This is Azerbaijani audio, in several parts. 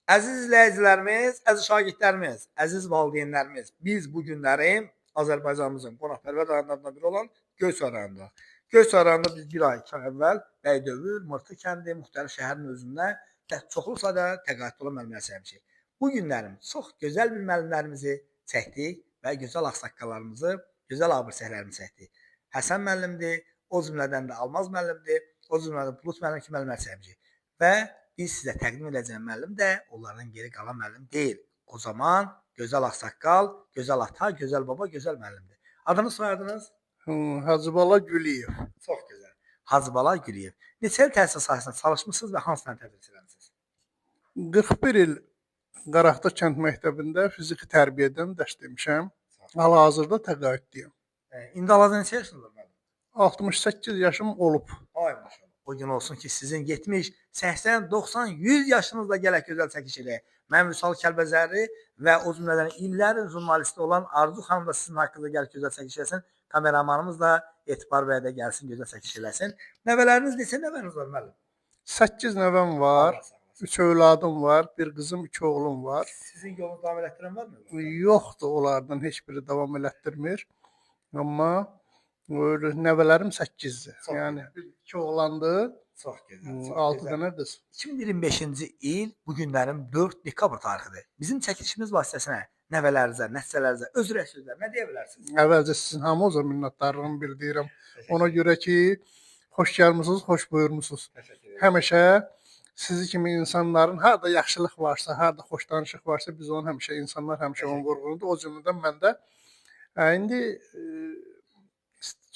Əziz izləyicilərimiz, əziz şagirdlərimiz, əziz valideynlərimiz, biz bu günləri Azərbaycanımızın qonaqpərvər rayonlarından biri olan Göyçay rayonundayıq. Göyçay rayonunda biz bir ay, 2 ay əvvəl Bəydövül, Mırtı kəndi, müxtəlif şəhərin özündə çoxlu sayda təqaüdlü olan müəllimlər çəkmişik. Bu günlərim çox gözəl bir müəllimlərimizi çəkdik və gözəl ağsaqqallarımızı, gözəl ağbirçəklərimizi çəkdik. Həsən müəllimdir, o cümlədən də Almaz müəllimdir, o cümlədən Bulut müəllim kimi müəllimlər çəkmişik. Və biz sizə təqdim edəcəyim müəllim də onlardan geri qalan müəllim deyil. O zaman gözəl ağsaqqal, gözəl ata, gözəl baba, gözəl müəllimdir. Adınız, soyadınız? Hacıbala Güliyev. Çox gözəl. Hacıbala Güliyev. Neçə il təhsil sahəsində çalışmısınız və hansı fənn tədris eləmisiniz? 41 il Qaraqda kənd məktəbində fiziki tərbiyədən dərs demişəm. Hal-hazırda təqaüddüyəm. İndi hal-hazırda neçə yaşınız var müəllim? 68 yaşım olub. Ay maşallah. O gün olsun ki, sizin 70, 80, 90, 100 yaşınızda gələk gözəl çəkiş eləyək. Mən Vüsal Kəlbəzərli və o cümlədən illərin jurnalisti olan Arzu xanım da sizin haqqınızda gəlib gözəl çəkiş eləsin. Kameramanımız da Etibar bəy də gəlsin, gözəl çəkiş eləsin. Nəvələriniz neçə nəvəniz var müəllim? 8 nəvəm var, 3 övladım var, bir qızım, 2 oğlum var. Sizin yolunu davam elətdirən varmı? Yoxdur, onlardan heç biri davam elətdirmir. Amma nəvələrim 8-dir. Yəni 2 oğlandı, çox gözəl, 6 dənə qız. 2025-ci il bu günlərin 4 dekabr tarixidir. Bizim çəkilişimiz vasitəsilə nəvələrinizə, nəticələrinizə, öz ürək sözlər nə deyə bilərsiniz? Əvvəlcə sizin hamınıza minnətdarlığımı bildirirəm. Ona görə ki, xoş gəlmisiniz, xoş buyurmusunuz. Həmişə sizi kimi insanların harda yaxşılıq varsa, harda xoş danışıq varsa, biz onun həmişə, insanlar həmişə onu vurğulayır. O cümlədən mən də indi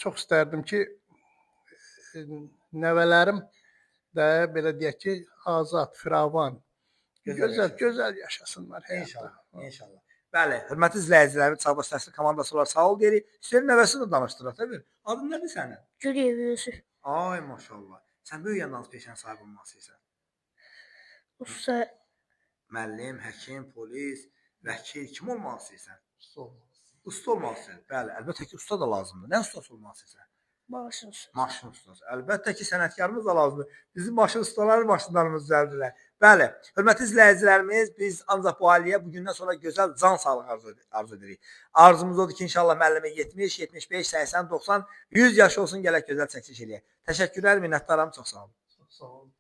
çox istərdim ki, nəvələrim də belə deyək ki, azad, firavan, gözəl, gözəl yaşasınlar həyatda. İnşallah, inşallah. Bəli, hörmətli izləyicilərimiz, Çağbaş Təhsil komandası olaraq sağ ol deyirik. Hüseyn nəvəsini də danışdıraq, təbii. Adın nədir sənin? Güliyev Yusuf. Ay maşallah. Sən böyük yandan peşənin sahibi olmaq istəyirsən? Usta. Müəllim, həkim, polis, vəkil, kim olmaq istəyirsən? Usta olmaq. Usta olmaq istəyirsən. Bəli, əlbəttə ki, usta da lazımdır. Nə ustası olmaq istəyirsən? Maşın ustası. Maşın ustası. Əlbəttə ki, sənətkarımız da lazımdır. Bizim maşın ustaları maşınlarımız düzəldirlər. Bəli, hörmətli izləyicilərimiz, biz ancaq bu ailəyə bugündən sonra gözəl can sağlığı arzu edirik. Arzumuz odur ki, inşallah müəllimə 70, 75, 80, 90, 100 yaş olsun, gələk gözəl çəkiliş eləyək. Təşəkkürlər, minnətdaram, çox sağ olun. Çox sağ olun.